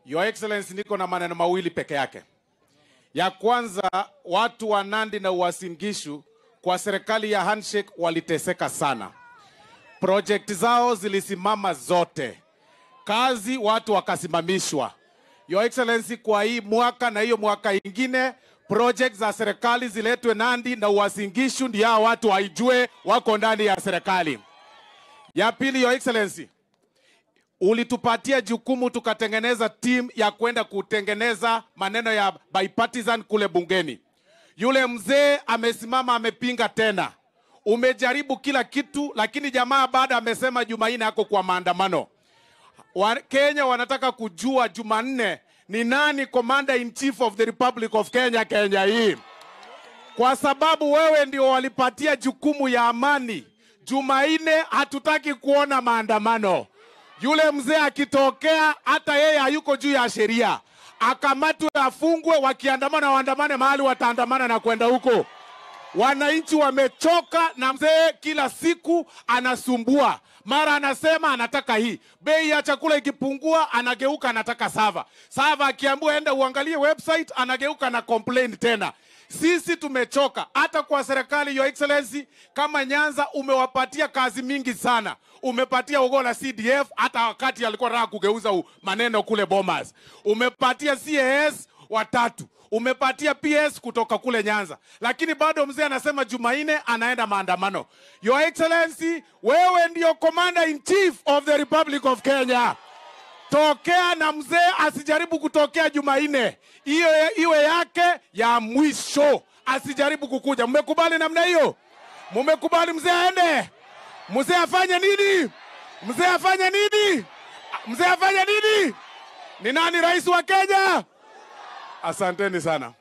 Your Excellency, niko na maneno mawili peke yake. Ya kwanza, watu wa Nandi na Uasin Gishu kwa serikali ya handshake waliteseka sana. Project zao zilisimama zote. Kazi watu wakasimamishwa. Your Excellency, kwa hii mwaka na hiyo mwaka ingine, project za serikali ziletwe Nandi na Uasin Gishu ndio hao watu waijue wako ndani ya serikali. Ya pili, Your Excellency, ulitupatia jukumu tukatengeneza team ya kwenda kutengeneza maneno ya bipartisan kule bungeni. Yule mzee amesimama amepinga tena. Umejaribu kila kitu, lakini jamaa baada amesema Jumanne ako kwa maandamano. Kenya wanataka kujua Jumanne ni nani Commander in Chief of the Republic of Kenya, Kenya hii. Kwa sababu wewe ndio walipatia jukumu ya amani. Jumanne hatutaki kuona maandamano. Yule mzee akitokea, hata yeye hayuko juu ya sheria. Akamatwe, afungwe, wakiandamana waandamane mahali wataandamana na kwenda huko. Wananchi wamechoka na mzee kila siku anasumbua. Mara anasema anataka hii. Bei ya chakula ikipungua anageuka anataka sava. Sava akiambiwa enda uangalie website anageuka na complain tena. Sisi tumechoka. Hata kwa serikali, Your Excellency, kama Nyanza umewapatia kazi mingi sana. Umepatia Ogolla CDF hata wakati alikuwa anataka kugeuza maneno kule Bomas. Umepatia CAS watatu. Umepatia PS kutoka kule Nyanza. Lakini bado mzee anasema Jumanne anaenda maandamano. Your Excellency, wewe ndio Commander in Chief of the Republic of Kenya. Tokea na mzee asijaribu kutokea Jumanne. Hiyo iwe yake ya mwisho. Asijaribu kukuja. Mmekubali namna hiyo? Mmekubali mzee aende? Mzee afanye nini? Mzee afanye nini? Mzee afanye nini? Ni nani rais wa Kenya? Asanteni sana.